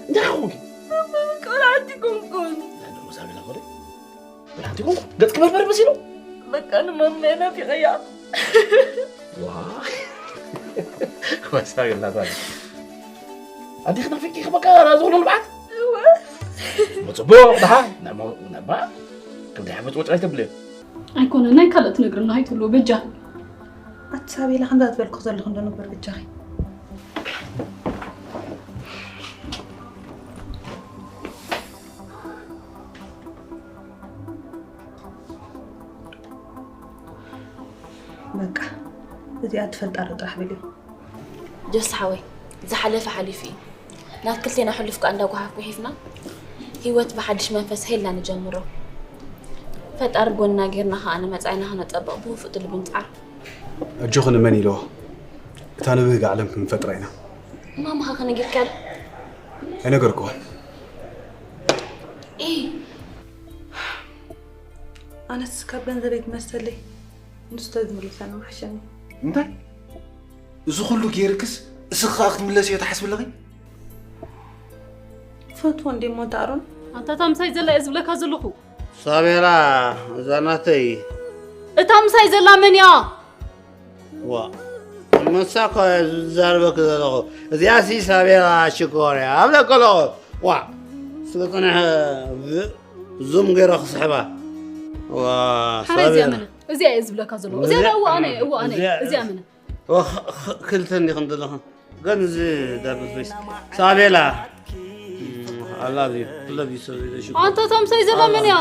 እንታይ ኾንኪ? ቆልዓ ኣይኮንኩን። ቆልዓ ኣይኮንኩ። ገጽ ክበርበር መሲሉ። በቃ ንማመ ናፊቐያ። ዋ ወሳግላ ታዲያ ኣዴኺ ናፊቅኪ በቃ ናዚ ኩሉ ልብዓት። እወ ብፅቡቅ ደሓ ነባ ክብዳ ሕመፅ ወጭ ኣይተብልዮ። ኣይኮነ ናይ ካልእ ትነግርና ኣይትብሉ በጃ። ኣቲ ሳቤላ ከምዛ ዝበልኩ ዘለኹ እንዶ ነበር በጃኺ። በቃ እዚኣ ትፈልጣ ዶ ጥራሕ በልዮ። ጀስ ሓወይ ዝሓለፈ ሓሊፉ እዩ። ናብ ክልቴና ሕሉፍ ከኣ እንዳጓሓፍኩ ሒፍና ህይወት ብሓድሽ መንፈስ ሄልና ንጀምሮ። ፈጣሪ ጎንና ጌርና ከኣ ንመጻኢና ከነጸብቕ ብውፉጥ ልቢ ንጽዓር። ኣጆኺ ንመን ኢልዎ እታ ንብህግ ዓለም ክንፈጥራ ኢና። ማማኻ ከነጊርካል ኣይነገርክዎን። ኢ ኣነስ ካብ ገንዘበይ ትመሰለይ ንሱ ተዝምልሰኒ ምሓሸኒ። እንታይ እዚ ኩሉ ጌርክስ እስኺ ከኣ ክትምለስዮ ትሓስቢ ኣለኺ? ፈትዎ እንዴ እሞ እንተ ኣሮን ኣንታ እታ ምሳይ ዘላ እየ ዝብለካ ዘለኹ። ሳቤላ እዛ ናተይ እታ ምሳይ ዘላ መን እያ? ዋ መሳ እኮ እየ ዝዛረበኪ ዘለኹ። እዚኣሲ ሳቤላ ሽኮር እያ ኣብለኪ ኣለኹ። ዋ ስለ ጽንሐ ዙም ገይረ ክስሕባ። ዋ ሓራይ እዚኣ ሳቤላ መነ እዚኣ እየ ዝብለካ ዘለኹ። እዚኣ እዋ ኣነ እዋ ኣነ እዚኣ- እዚኣ መነ ዋ፣ ኽ- ኽ- ክልተ እንዲኹም ዘለኹም። ግን እዚ ዳብል ፌስ ሳቤላ I love you. I love you so much. ኣንታ እታ ምሳይ ዘላ መን እያ?